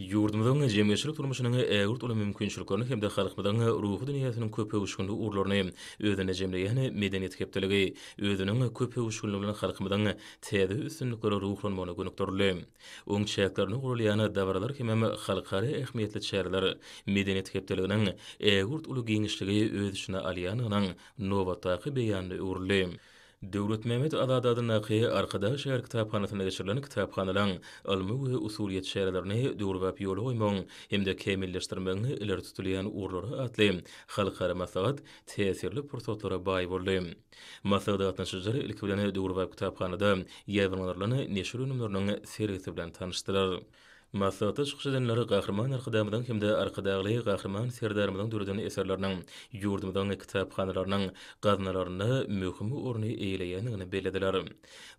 Ýurdumyzyň jemgyýetçilik durmuşynyň ägirt uly mümkinçiliklerini hem-de halkymyzyň ruhy dünýäsiniň köpöwüşginli ugurlaryny özünde jemleýän Medeniýet hepdeligi özüniň köpöwüşginligi bilen halkymyzyň täze üstünliklere ruhlanmagyna gönükdirildi. Oň çäklerinde guralýan dabaralar hemem halkara ähmiýetli çäreler Medeniýet hepdeliginiň ägirt uly giňişligi öz içine alýandygynyň nobatdaky beýanyna öwrüldi. Döwletmämmet Azady adyndaky Arkadag şäher kitaphanasynda geçirilen kitaphanalaryň ylmy we usulyýet çärelerini döwrebap ýola goýmagyň hem-de kämilleşdirmegiň ileri tutulýan ugurlary atly halkara maslahat täsirli pursatlara baý boldy. Maslahata gatnaşyjylar ilki bilen döwrebap kitaphanada ýaýbaňlandyrylan neşir önümleriniň sergisi bilen tanyşdylar. Maslahatda çykyş edenler Gahryman Arkadagymyzyň hem-de Arkadagly Gahryman Serdarymyzyň döreden eserleriniň ýurdumyzyň kitaphanalarynyň gaznalarynda möhüm orny eýeleýändigini bellediler.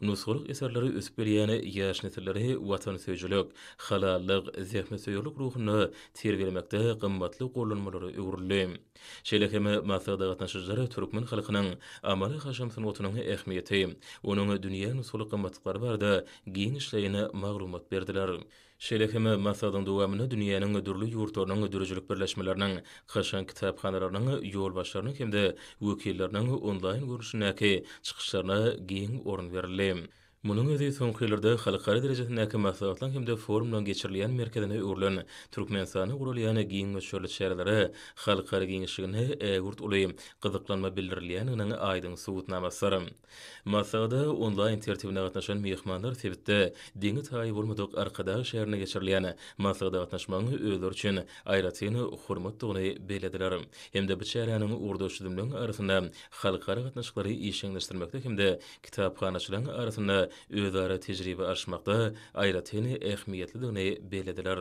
Nusgalyk eserleri ösüp gelýän ýaş nesilleri watansöýüjilik, halallyk, zähmetsöýerlik ruhunda terbiýelemekde gymmatly gollanmalara öwrüldi. Şeýle hem maslahata gatnaşyjylar türkmen halkynyň amaly-haşam sungatynyň ähmiýeti, onuň dünýä nusgalyk gymmatlyklary barada giňişleýin maglumat berdiler. Şeýle hem maslahatyň dowamynda dünýäniň dürli ýurtlarynyň döredijilik birleşmeleriniň, kaşaň kitaphanalarynyň ýolbaşçylarynyň hem-de wekilleriniň onlaýn görnüşindäki çykyşlaryna giň orun berildi. Munuň özi soňky ýyllarda halkara derejesindäki maslahatlaryň hem-de forumlaryň geçirilýän merkezine öwrülen Türkmenistanda guralýan giň möçberli çärelere halkara giňişliginde ägirt uly gyzyklanma bildirilýändiginiň aýdyň subutnamasydyr. Maslahata onlaýn tertibinde gatnaşan myhmanlar sebitde deňi-taýy bolmadyk Arkadag şäherinde geçirilýän maslahata gatnaşmagyň özleri üçin aýratyn hormatdygyny bellediler hem-de bu çäräniň ugurdaş düzümleriň arasynda halkara gatnaşyklary işjeňleşdirmekde hem-de kitaphanaçylaryň arasynda özara tejribe alyşmakda aýratyn ähmiýetlidigini bellediler.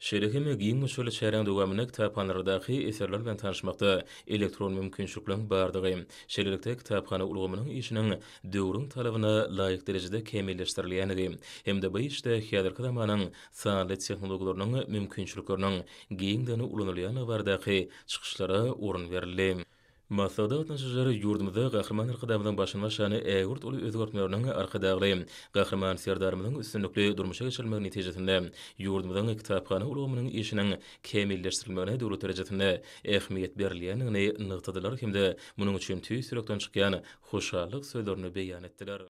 Şeýle hem giň möçberli çäräniň dowamynda kitaphanalardaky eserler bilen tanyşmakda elektron mümkinçilikleriň bardygy, şeýlelikde, kitaphana ulgamynyň işiniň döwrüň talabyna laýyk derejede kämilleşdirilýändigi hem-de bu işde häzirki zamanyň sanly tehnologiýalarynyň mümkinçilikleriniň giňden ulanylýandygy baradaky çykyşlara orun berildi. Maslahata gatnaşyjylar ýurdumyzda Gahryman Arkadagymyzyň başyny başlan ägirt uly özgertmeleriniň Arkadagly Gahryman Serdarymyzyň üstünlikli durmuşa geçirilmegi netijesinde ýurdumyzyň kitaphana ulgamynyň işiniň kämilleşdirilmegine döwlet derejesinde ähmiýet berilýändigini nygtadylar hem-de munuň üçin tüýs ýürekden çykýan hoşallyk sözlerini beýan etdiler.